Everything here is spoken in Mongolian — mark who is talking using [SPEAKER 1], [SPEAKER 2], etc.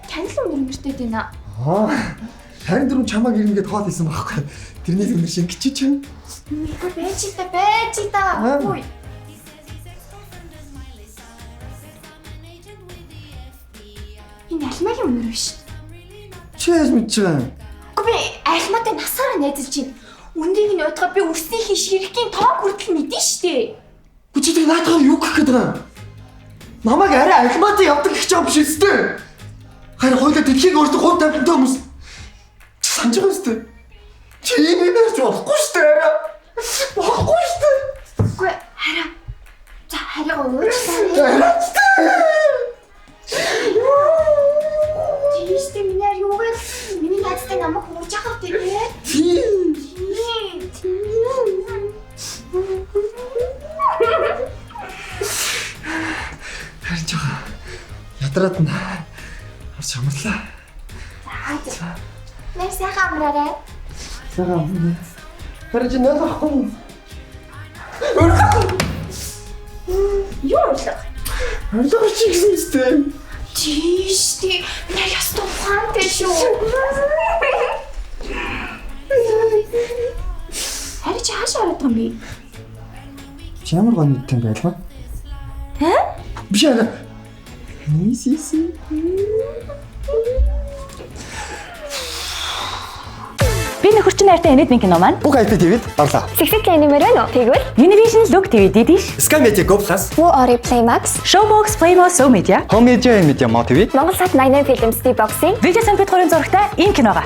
[SPEAKER 1] Танил өнөр өнөртэй байна.
[SPEAKER 2] Аа. Харин дөрөв чамааг ирнэ гэд хоол хийсэн байхгүй. Тэрний л өнөр шингэж чинь.
[SPEAKER 1] Үгүй байж та байж та.
[SPEAKER 2] Аа.
[SPEAKER 1] Үгүй. Энэ алмаагийн өнөр биш.
[SPEAKER 2] Чи яаж мэдэж байгаа юм?
[SPEAKER 1] Үгүй би алмаатай насаараа найзалж байна. Үннийг нь бодоход би үрснийхээ ширхгийн тоог хүртэл мэдэн штэ.
[SPEAKER 2] Үгүй чи тэг наатахаар юу гэх гээд байгаа юм? Намайг арай алмаатай явдаг гэж юм биш үстэй. Харин хоёулаа дэлхийг өөртөө хувь тавилантай хүмүүс. Чи санаж байгаа үстэй. Чи ийм юм ярьж болохгүй штэ арай. Болохгүй штэ.
[SPEAKER 1] Үгүй хараа. За хараа уучлаарай.
[SPEAKER 2] Арай штэ.
[SPEAKER 1] Тийм штэ миний яар юу гээл миний найзтай намайг хурж ахав тий.
[SPEAKER 2] Тийм.
[SPEAKER 1] Тийм.
[SPEAKER 2] Харин жоохон ядраад нь харж амарлаа.
[SPEAKER 1] За. Нэр сайхан амраарай.
[SPEAKER 2] Сайхан амарна. Харин чи нойлохгүй.
[SPEAKER 1] Юу урлах?
[SPEAKER 2] Орлого чи гэсэн үстэй.
[SPEAKER 1] Тийм штэ. Миний яар ястаа ухаантай шүү. Харин чи хаашаа ороод байгаа юм бэ?
[SPEAKER 2] Чи ямар гоё нийттэй юм байлаа?
[SPEAKER 1] Хэ?
[SPEAKER 2] Биш аа. Нийсис.
[SPEAKER 3] Би нөхөр чинь найртай инээд минь кино маань
[SPEAKER 2] Бүх IPTV-д орлоо.
[SPEAKER 4] Сэгсэг анимер байна уу? Тэгвэл
[SPEAKER 3] Univision Look TV дидиш
[SPEAKER 2] Sky Media Go Plus,
[SPEAKER 4] Who Ori Play Max,
[SPEAKER 3] Showbox Playmo So Media
[SPEAKER 2] Home Media Media Mo TV.
[SPEAKER 4] Монгол Сат 88 Films D-Box-ийн
[SPEAKER 3] Видео Санпет 3 зурагтай энэ киногоо.